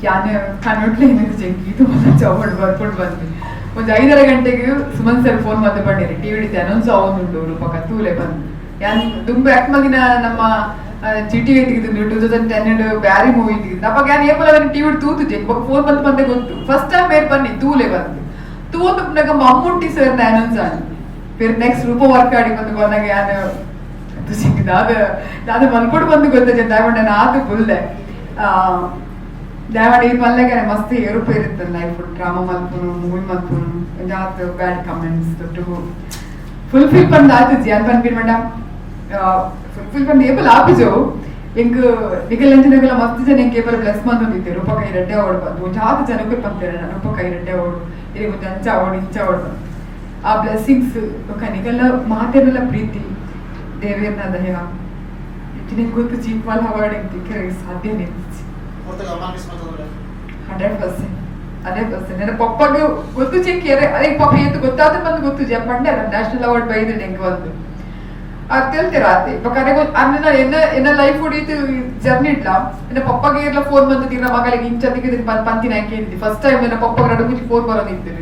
ಯಾನ್ ಕನ್ನಡಲೇ ಜೆಂಕಿ ಚೌಡ್ ಬರ್ಕೊಂಡು ಬಂದ್ವಿ. ಒಂದು 5:30 ಗಂಟೆಗೆ ಸುಮನ್ ಸರ್ ಫೋನ್ ಮತ್ತೆ ಪಂಡೇರಿ, ಟಿವಿ ಡಿತೆ ಅನೌನ್ಸ್ ಆವೊಂದುಂಡು ರೂಪಕ, ತೂಲೆ ಬಂದು. ಯಾನ್ ದುಂಬು ಮದಿನ ನಮ್ಮ ಜಿಟಿವಿ ತೆಗೆದು 2010 ಬ್ಯಾರಿ ಮೂವಿ ತೆಗೆದು ಅಪ್ಪ ಯಾನ್ ಏಪಲ ಟಿವಿ ತೂತು ಜೆಂಕ್ ಫೋನ್ ಬಂದು ಬಂದೆ ಗೊತ್ತು. ಫಸ್ಟ್ ಟೈಮ್ ಮೇರ್ ಬನ್ನಿ ತೂಲೆ ಬಂದು ತೂತು ಮಮ್ಮುಟ್ಟಿ ಸರ್ ಅನೌನ್ಸ್ ಆಗಿ ಬೇರೆ ನೆಕ್ಸ್ಟ್ ರೂಪ ವರ್ಕ್ ಆಡಿ ಬಂದು ಬಂದಾಗ ಯಾನು ದಾದ ದಾದ ಮಲ್ಕೊಡು ಬಂದು ಗೊತ್ತ ದಾವಣ್ಣ ಆತು ಬುಲ್ಲೆ ದಾವಣ. ಈ ಪಲ್ಲೆಗೆ ಮಸ್ತ್ ಏರುಪೇರು ಇತ್ತು ಲೈಫ್. ಡ್ರಾಮಾ ಮಲ್ಪುನು, ಮೂವಿ ಮಲ್ಪುನು, ಒಂಜಾತ್ ಬ್ಯಾಡ್ ಕಮೆಂಟ್ಸ್ ತೊಟ್ಟು ಫುಲ್ಫಿಲ್ ಪಂದ್ ಆತು. ಜಿಯಾನ್ ಪನ್ಪಿನ ಮೇಡಮ್ ಫುಲ್ಫಿಲ್ ಪಂದ್ ಏಪಲ್ ಆಪಿಜೋ. ಎಂಕ್ ನಿಕಲ್ ಅಂಚಿನಗಲ ಮಸ್ತ್ ಜನ ಎಂಕ್ ಏಪಲ್ ಬ್ಲೆಸ್ ಮಂತೊಂದಿತ್ತೆ, ರೂಪಕ ಈ ರೆಡ್ಡೆ ಓಡ್ ಬಂದು. ಒಂಜಾತ್ ಜನಕ್ಕೆ ಪಂತೇರೆ, ರೂಪಕ ಈ ರೆಡ್ಡೆ ಓಡು, ಇರೆಗ್ ಒಂಜಿ ಅಂಚ ಓಡು, ಇಂಚ ಓಡು. ಆ ಬ್ಲೆಸ್ಸಿಂಗ್ಸ್ ಬೊಕ ನಿಕಲ್ನ ಮಾತೆರ್ನಲ ಪ್ರೀತಿ, ದೇವೇರ್ನ ದಯ ಇಂಚಿನ ಗೊತ್ತು. ಚೀಪ್ ಅವಾರ್ಡ್ ಎಂಕ್ ತಿಕ್ಕರೆ ಸಾಧ್ಯನೇ. 100%, 100%. ನನ್ನ ಪಪ್ಪಗೆ ಗೊತ್ತು ಚೆಕ್ಕಿಯರೆ ಅದೇ ಪಪ್ಪ ಏತು ಗೊತ್ತಾದ ಬಂದು ಗೊತ್ತು ಜ ಪಂಡೆ ನ್ಯಾಷನಲ್ ಅವಾರ್ಡ್ ಬೈದು ಎಂಕ್ ಬಂದು ಅದು ತೆಲ್ತೀರ ಆತೆ. ಬೊಕ ಅನ್ನ ಎನ್ನ ಎನ್ನ ಲೈಫ್ ಹೊಡೀತು ಜರ್ನಿ ಇಡ್ಲ. ಎನ್ನ ಪಪ್ಪಗೆ ಇರ್ಲ ಫೋನ್ ಬಂದು ತಿರ್ನ ಮಗಳಿಗೆ ಇಂಚ ತಿಕ್ಕಿದ ಪಂತಿನ ಕೇಳಿದ್ದಿ. ಫಸ್ಟ್ ಟೈಮ್ ನನ್ನ ಪಪ್ಪಗೆ ನಡು ಮುಂಚೆ ಫೋನ್ ಬರೋದಿತ್ತು.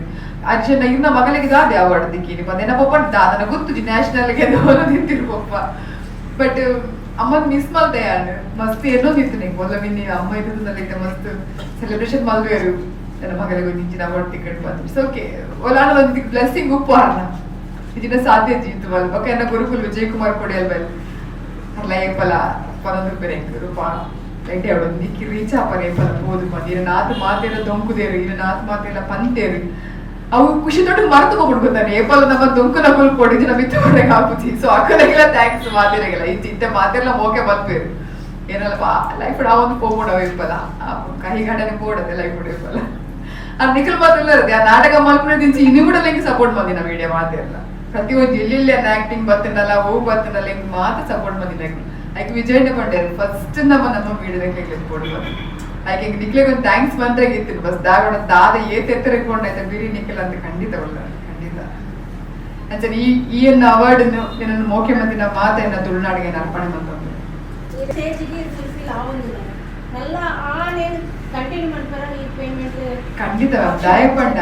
ಅರ್ಜೆಂಟ್ ಇರ್ನ ಮಗಳಿಗೆ ದಾದೆ ಅವಾರ್ಡ್ ದಿಕ್ಕೀನಿ ಬಂದೆ. ಎನ್ನ ಪಪ್ಪ ದಾದನ ಗೊತ್ತು ನ್ಯಾಷನಲ್ ಗೆ ತಿಂತಿರು ಪಪ್ಪ. ಬಟ್ ಅಮ್ಮನ್ ಮಿಸ್ ಮಲ್ತೆ ಯಾನ್ ಮಸ್ತ್. ಎನ್ನೊಂದಿತ್ತು ನಿಂಗೆ ಮೊದಲ ಮಿನ್ನಿ ಅಮ್ಮ ಇದ್ದದಲ್ಲ, ಮಸ್ತ್ ಸೆಲೆಬ್ರೇಷನ್ ಮಲ್ವೇರು ನನ್ನ ಮಗಳಿಗೆ ಒಂದು ಇಂಚಿನ ಅವಾರ್ಡ್ ಟಿಕೆಟ್ ಬಂತು. It's okay. ಒಲಾನ ಒಂದು ಬ್ಲೆಸ್ಸಿಂಗ್ ಉಪ್ಪು ಅರ್ನ ಇದಿನ ಸಾಧ್ಯ ಜೀತು ಬಲ್. ಬೊಕ ಎನ್ನ ಗುರುಕುಲ್ ವಿಜಯ್ ಕುಮಾರ್ ಕೊಡಿಯಲ್ ಬಲ್ ಅರ್ಲ ಏಪಲ ಪನೊಂದು ಬೇರೆ ರೂಪ ಲೈಟ್ ಅವಳು ನಿಕ್ಕಿ ರೀಚ್ ಆಪರ ಏಪಲ ಪೋದು ಬಂದು ಇರ ನಾತ್ ಮಾತೆಲ್ಲ ದೊಂಕುದೇರು, ಇರ ನಾತ್ ಮಾತೆಲ್ಲ ಪಂತೇರು. ಅವು ಖುಷಿ ತೊಟ್ಟು ಮರೆತು ಹೋಗ್ಬಿಡ್ತಾನೆ. ಏಪಲ ನಮ್ಮ ದೊಂಕು ನಕುಲ್ ಕೊಡಿದ್ದು ನಮ್ಮ ಇತ್ತು ಹೊರಗೆ ಹಾಕುಚಿ. ಸೊ ಅಕ್ಕನಿಗೆಲ್ಲ thanks. ಮಾತಿರಗೆಲ್ಲ ಇಂಚ ಇಂತ ಮಾತೆಲ್ಲ ಮೋಕೆ ಮಲ್ಪೇರು. ಏನಲ್ಲಪ್ಪ, ಲೈಫ್ ಆ ಒಂದು ಪೋಪುಂಡು ಇಪ್ಪಲ್ಲ, ಕಹಿ ಘಟನೆ ಪೋಡದೆ ಲೈಫ್ ಇಪ್ಪಲ್ಲ. ಆ ನಿಖಲ್ ಮಾತೆಲ್ಲ ಇರುತ್ತೆ. ಆ ನಾಟಕ ಮಲ್ಪುನ ದಿಂಚಿ ಇನ್ನು ಕೂಡ ಎಂಕ್ ಸಪೋರ್ಟ್ ಬಂದಿನ ವಿಡಿಯೋ ಮಾತಿರಲ್ಲ. ಪ್ರತಿಯೊಂದು ಎಲ್ಲೆಲ್ಲಿ ಆಕ್ಟಿಂಗ್ ಬತ್ತಿನಲ್ಲ, ಹೋಗ್ ಬತ್ತಿನಲ್ಲ, ಎಂಕ್ ಮಾತ್ರ ಸಪೋರ್ಟ್ ಬಂದಿನ. ಐಕ್ ವಿಜಯಣ್ಣ ಪಂಡೇರು ಫಸ್ಟ್ ನಮ್ಮ ನಮ್ಮ ವಿಡಿಯೋದ ಕೇಳಿ ಕೊಡು. ಐಕ್ ಎಂಕ್ ನಿಕ್ಲೆಗ್ ಒಂದು thanks ಬಂದ್ರೆ ಇತ್ತು ಬಸ್. ದಾಗೋಡ ದಾದ ಏತ್ ಎತ್ತರಕೊಂಡೈತೆ ಬಿರಿ ನಿಖಲ್ ಅಂತ ಖಂಡಿತ ಒಳ್ಳ ಖಂಡಿತ. ಅಂಚನೆ ಈ ಈ ಎನ್ನ ಅವಾರ್ಡ್ ನನ್ನ ಮುಖ್ಯಮಂತ್ರಿ ಮಾತೆಯನ್ನ ತುಳುನಾಡಿಗೆ ಅರ್ಪಣೆ ಮಂತೊಂದು. ಸ್ಟೇಜ್ಗೆ ಫುಲ್ಫಿಲ್ ಆವೊಂದಿಲ್ಲ ನಲ್ಲ ಆನೇನು ಕಂಟಿನ್ಯೂ ಮನ್ಪರ ಈ ಪೇಮೆಂಟ್? ಖಂಡಿತ. ದಾಯಪಂಡ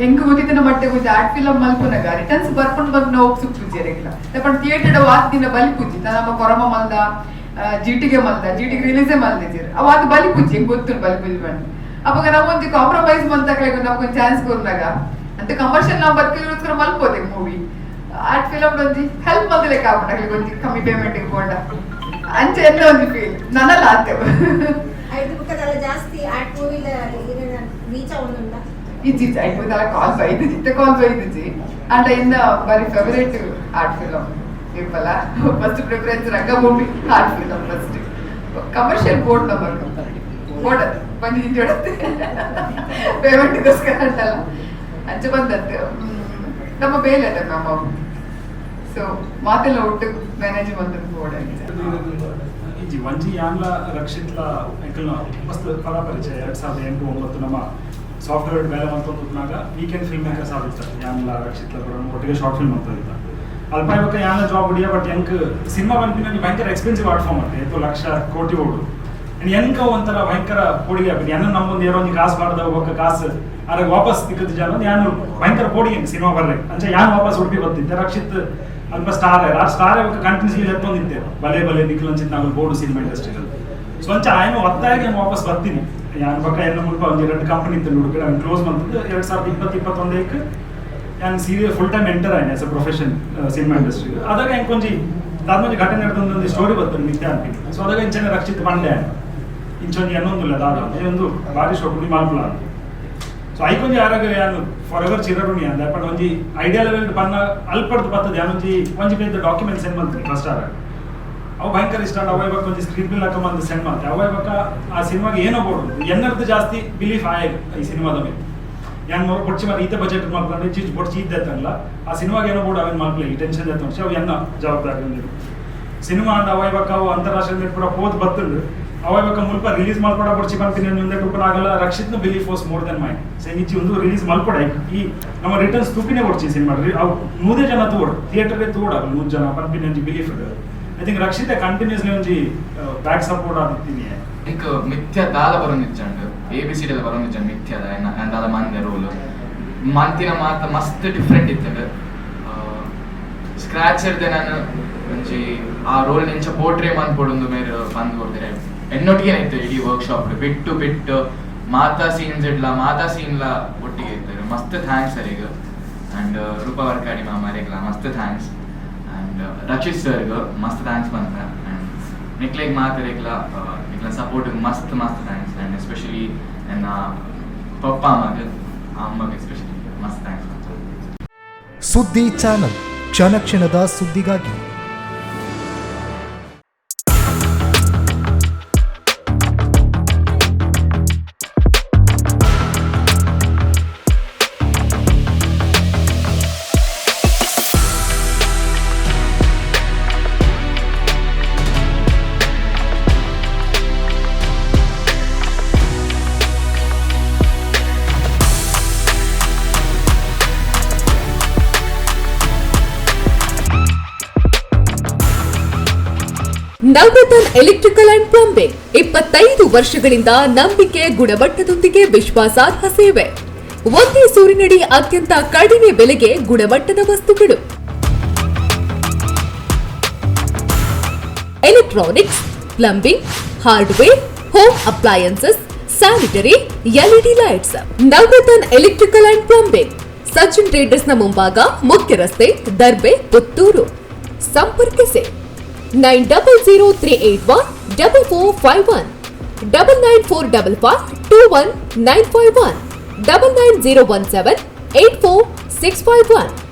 ಎಂಕ್ ಗೊತ್ತಿತ್ತಿನ ಮಟ್ಟೆ ಒಂಜಿ ಆರ್ಟ್ ಫಿಲಮ್ ಮಲ್ಪುನಗ ರಿಟರ್ನ್ಸ್ ಬರ್ಕೊಂಡು ಬಂದು ನಾವು ಸುಪ್ಪುಜಿ ಎರೆಗ್ಲ. ಪಂಡ ಥಿಯೇಟರ್ ವಾತ್ ದಿನ ಬಲಿ ಪೂಜಿ ನಮ್ಮ ಕೊರಮ ಮಲ್ದ, ಜೀಟಿಗೆ ಮಲ್ದ, ಜೀಟಿಗೆ ರಿಲೀಸೇ ಮಲ್ದಿದ್ದೀರಿ. ಅವ ಅದು ಬಲಿ ಪೂಜಿ ಹೆಂಗ್ ಗೊತ್ತು ಬಲಿ ಪೂಜಿ ಬಂದು. ಅವಾಗ ನಾವು ಒಂದು ಕಾಂಪ್ರಮೈಸ್ ಮಂತಕ್ಲೆ ನಮ್ಗೊಂದು ಚಾನ್ಸ್ ಕೊರ್ನಾಗ ಅಂತ ಕಮರ್ಷಿಯಲ್ ನಾವು ಬದುಕಿರೋಸ್ಕರ ಮಲ್ಪೋದೆ ಮೂವಿ. ಆರ್ಟ್ ಫಿಲಮ್ ಒಂಜಿ ಹೆಲ್ಪ್ ಮಲ್ದಿಲೆಕ್ಕ ಆಪುಂಡು ಒಂಜಿ ಕಮ್ಮಿ ಪೇಮೆಂಟ್ ಪೋಂಡ. ಅಂಚೆ ಎಲ್ಲ ಒಂದು ಫೀಲ್ ನನಲ್ಲ ಆತೆ. ಐದು ಬುಕ್ಕದಲ್ಲ ಜಾಸ್ತಿ ಆರ್ಟ್ ಮೂವಿ ರೀಚ್ ಆವೊಂದುಂಡ? ಇಜ್ಜಿ, ಐದು ಕಾಲ್ ಬೈದು ಜಿತ್ತೆ ಕಾಲ್ ಬೈದಿಜಿ. ಅಂಡ್ ಇನ್ನ ಬರಿ ಫೇವರೇಟ್ ಆರ್ಟ್ ಫಿಲಮ್ ಇಪ್ಪಲ್ಲ. ಫಸ್ಟ್ ಪ್ರಿಫರೆನ್ಸ್ ರಂಗಭೂಮಿ, art film first. Commercial board number board ಬಂದು ನಿಂತಿಡತ್ತೆ ಪೇಮೆಂಟ್ಗೋಸ್ಕರ ಅಂತಲ್ಲ. ಅಂಚೆ ಬಂದದ್ದು ನಮ್ಮ ಬೇಲೆ ಅದ ಮ್ಯಾಮ್ ಅವು. ಸೊ ಮಾತೆಲ್ಲ ಒಟ್ಟು ಮ್ಯಾನೇಜ್ ಬಂದದ್ದು ಬೋರ್ಡ್ ಆಗಿದೆ. ಇಜ್ಜಿ, ಒಂಜಿ ಯಾನ್ಲ ರಕ್ಷಿತ್ಲ ಎಂಕಲ್ನ ಮಸ್ತ್ ಪರ ಪರಿಚಯ. 2008-9 ನಮ್ಮ ಸಾಫ್ಟ್ವೇರ್ ಬೇಲೆ ಮಂತೊಂದುಪ್ಪುನಾಗ ವೀಕೆಂಡ್ ಫಿಲ್ಮ್ ಮೇಕರ್ಸ್ ಆದಿತ್ತ. ಯಾನ್ಲ ರಕ್ಷಿತ್ಲ ಕೂಡ ಒಟ್ಟಿಗೆ ಶಾರ್ಟ್ ಫಿಲ್ಮ್ ಅಂತ ಅಲ್ಪ. ಇವಾಗ ಯಾನ ಜಾಬ್ ಹೊಡಿಯ. ಬಟ್ ಎಂಕ್ ಸಿನಿಮಾ ಪನ್ಪಿನ ಭಯಂಕರ ಎಕ್ಸ್ಪೆನ್ಸಿವ್ ಆರ್ಟ್ ಫಾರ್ಮ್ ಅತ್ತೆ. ಏತೋ ಲಕ್ಷ ಕೋಟಿ ಓಡು. ಅಂಡ್ ಎಂಕ ಒಂಥರ ಭಯಂಕರ ಪೋಡಿಗೆ ಆಪಿನ ಎನ್ನ ನಮ್ಮೊಂದು ಏರೋ ಒಂಜಿ ಕಾಸು ಪಾಡ್ದ ಬೊಕ್ಕ ಕಾಸು ಅರೆಗ್ ವಾಪಸ್ ತಿಕ್ಕದ ಜನ. ಯಾನು ಭಯಂಕರ ಪೋಡಿಗೆ ಎಂಕ್ ಸಿನಿಮಾ ಬರ್ರೆ. ಅಂಚ ಯಾನ್ ವಾಪಸ್ ಉಡುಪಿ ಬತ್ತಿದ್ದೆ. ರಕ್ಷಿತ್ ಅಲ್ಪ ಸ್ಟಾರ್, ಆ ಸ್ಟಾರ್ ಕಂಟಿನ್ಯೂಸ್ಲಿ ಎತ್ತೊಂದಿದ್ದೆ, ಬಲೆ ಬಲೆ ನಿಖಲ್ ನಾವು ಬೋರ್ಡು ಸಿನಿಮಾ ಇಂಡಸ್ಟ್ರಿಗಳು. ಸೊ ಅಂಚ ಆಯನ ಒತ್ತಾಯ ನಾನು ವಾಪಸ್ ಬರ್ತೀನಿ. ಯಾನ್ ಬೊಕ್ಕ ಎನ್ನ ಮುಲ್ಪ ಒಂಜಿ ಎರಡು ಕಂಪನಿ ಇತ್ತು ಹುಡುಗ ಕ್ಲೋಸ್ ಮಂತದ್ದು. 2020-21ಕ್ಕೆ ಯಾನ್ ಸೀರಿಯಸ್ ಫುಲ್ ಟೈಮ್ ಎಂಟರ್ ಆಯ್ನೆ as a profession cinema industry. ಅದಾಗ ಎಂಕ್ ಒಂಜಿ ದಾದ ಘಟನೆ ನಡೆದ ಒಂದು ಸ್ಟೋರಿ ಬರ್ತದೆ ಮಿಥ್ಯಾ ಅನ್ಪಿನಿ. ಸೊ ಅದಾಗ ಇಂಚನೆ ರಕ್ಷಿತ್ ಪಂಡೆ ಇಂಚೊಂಜಿ ಅನ್ನೊಂದುಲ್ಲ ದಾದ ಒಂದು ಬಾರಿ ಶೋಕುಡಿ ಮಲ್ಪುಲ ಅಂತ. ಸೊ ಐಕೊಂಜಿ ಯಾರಾಗ ಯಾನು ಫಾರ್ ಎವರ್ ಚಿರಋಣಿ ಅಂದ. ಬಟ್ ಒಂಜಿ ಐಡಿಯಾ ಲೆವೆಲ್ ಪನ್ನ ಅಲ್ಪಡ್ದು ಬರ್ತದೆ. ಯಾನೊಂಜಿ ಒಂಜಿ ಪೇದ ಡಾಕ್ಯುಮೆಂಟ್ ಸೆಂಡ್ ಮಾಡ್ತೀನಿ ಫಸ್ಟ್ ಆರಾಗ. ಅವು ಭಯಂಕರ ಇಷ್ಟ. ಅವ ಇವಾಗ ಒಂಜಿ ಸ್ಕ್ರೀನ್ ಪ್ಲೇ ಹಾಕೊಂಬಂದು ಸೆಂಡ್ ಮಾಡ್ತೆ. ಅವ ಇವಾಗ ಆ ಸಿನಿಮಾಗೆ ಏನೋ ಬೋಡು ಎನ್ನರ್ದು ಜಾಸ್ತಿ ಬಿಲೀಫ್ ಆಯ ಈ ಸಿನಿಮಾದ ಮೇಲೆ. ಯಾನ್ ಬೊಡ್ಚಿ ಮಾರ ಈತ ಬಜೆಟ್ ಮಲ್ಕೊಂಡು ಚೀಚ್ ಬೊಡ್ಚಿ ಇದ್ದತ್ತಲ್ಲ. ಆ ಸಿನಿಮಾಗೆ ಏನೋ ಬೋಡು ಅವೇನು ಮಲ್ಪಲೆ ಈ ಟೆನ್ಷನ್ ಎತ್ತೊಂಡು ಅವು ಎನ್ನ ಜವಾಬ್ದಾರಿ ಒಂದಿರು ಸಿನಿಮಾ ಅಂಡ್ ಅವ ಇವಾಗ ಅವು ಅಂತಾರಾಷ್ಟ್ರೀಯ ನೆಟ್ ಪೂರ ಪೋದ್ ಬತ್ತುಂಡು. ಅವ ಇವಾಗ ಮುಲ್ಪ ರಿಲೀಸ್ ಮಲ್ಪಡ ಬೊಡ್ಚಿ ಪನ್ಪಿನ ಮುಂದೆ ಆಗಲ್ಲ. ರಕ್ಷಿತ್ನ belief was more than mine. So ಇಂಚಿ ಒಂದು ರಿಲೀಸ್ ಮಲ್ಪಡ, ಈ ನಮ್ಮ ರಿಟರ್ನ್ಸ್ ತೂಪಿನೇ ಬೊಡ್ಚಿ ಸಿನಿಮಾ, ಅವು ನೂದೇ ಜನ ತೂಡ್ ಥಿಯೇಟರ್ ತೂಡ್ 100 ಜನ ಪನ್ಪಿನ ಒಂಜಿ belief. I think Rakshita continuously ಒಂಜಿ ಬ್ಯಾಕ್ ಸಪೋರ್ಟ್ ಆದಿತ್ತೀನಿ. ಎಂಕ್ ಮಿಥ್ಯ ದಾಲ ಬರೊಂದಿಜ್ಜಂಡ್. ಎ ಬಿ ಸಿ ಡಿ ಬರೋದು ಜನ ಮಿಥ್ಯದ ಅಂದಾದ ಮಂದೆ ರೋಲ್ ಮಂತಿನ ಮಾತ ಮಸ್ತ್ ಡಿಫ್ರೆಂಟ್ ಇತ್ತಂಡು. ಸ್ಕ್ರಾಚ್ ಇರ್ದೆ ನಾನು ಒಂಜಿ ಆ ರೋಲ್ ನೆಂಚ ಪೋಟ್ರೆ ಮನ್ಪೊಡೊಂದು ಮೇರ್ ಬಂದ್ ಕೊಡ್ತಾರೆ. ಎನ್ನೊಟ್ಟಿಗೆ ಇತ್ತು ಇಡೀ ವರ್ಕ್ಶಾಪ್ ಬಿಟ್ಟು ಬಿಟ್ಟು ಮಾತಾ ಸೀನ್ಸ್ ಇಡ್ಲ ಮಾತಾ ಸೀನ್ಲ ಒಟ್ಟಿಗೆ ಇರ್ತಾರೆ. ಮಸ್ತ್ thanks sir ಈಗ. ಆ್ಯಂಡ್ ರೂಪಾ ವರ್ಕಾಡಿ ಮಾಮಾರಿಗ್ಲ ಮಸ್ತ್ thanks. ಆ್ಯಂಡ್ ರಕ್ಷಿತ್ ಸರ್ಗ್ ಮಸ್ತ್ thanks ಬಂತ. ಆ್ಯಂಡ್ ನಿಕ್ಲೆಗ್ ಮಾತಾಡಿಗ್ಲ ನಿಕ್ಲ ಸಪೋರ್ಟ್ ಮಸ್ತ್ ಮಸ್ತ್ thanks. ಆ್ಯಂಡ್ ಎಸ್ಪೆಷಲಿ ನನ್ನ ಪಪ್ಪ ಅಮ್ಮಗ್ ಅಮ್ಮಗೆ ಎಸ್ಪೆಷಲಿ ಮಸ್ತ್ thanks ಬಂತ. ಸುದ್ದಿ ಚಾನಲ್, ಕ್ಷಣ ಕ್ಷಣದ ಸುದ್ದಿಗಾಗಿ. ನವರತನ್ ಎಲೆಕ್ಟ್ರಿಕಲ್ ಅಂಡ್ ಪ್ಲಂಬಿಂಗ್, 25 ವರ್ಷಗಳಿಂದ ನಂಬಿಕೆ, ಗುಣಮಟ್ಟದೊಂದಿಗೆ ವಿಶ್ವಾಸಾರ್ಹ ಸೇವೆ. ಒಂದೇ ಸೂರಿನಡಿ ಅತ್ಯಂತ ಕಡಿಮೆ ಬೆಲೆಗೆ ಗುಣಮಟ್ಟದ ವಸ್ತುಗಳು. Electronics, plumbing, hardware, home appliances, sanitary, LED lights. Navratan electrical and plumbing, Sachin ಟ್ರೇಡರ್ಸ್ನ ಮುಂಭಾಗ, ಮುಖ್ಯ ರಸ್ತೆ, ದರ್ಬೆ, ಪುತ್ತೂರು. ಸಂಪರ್ಕಿಸಿ 9003814451, 9945521951, 9901784651.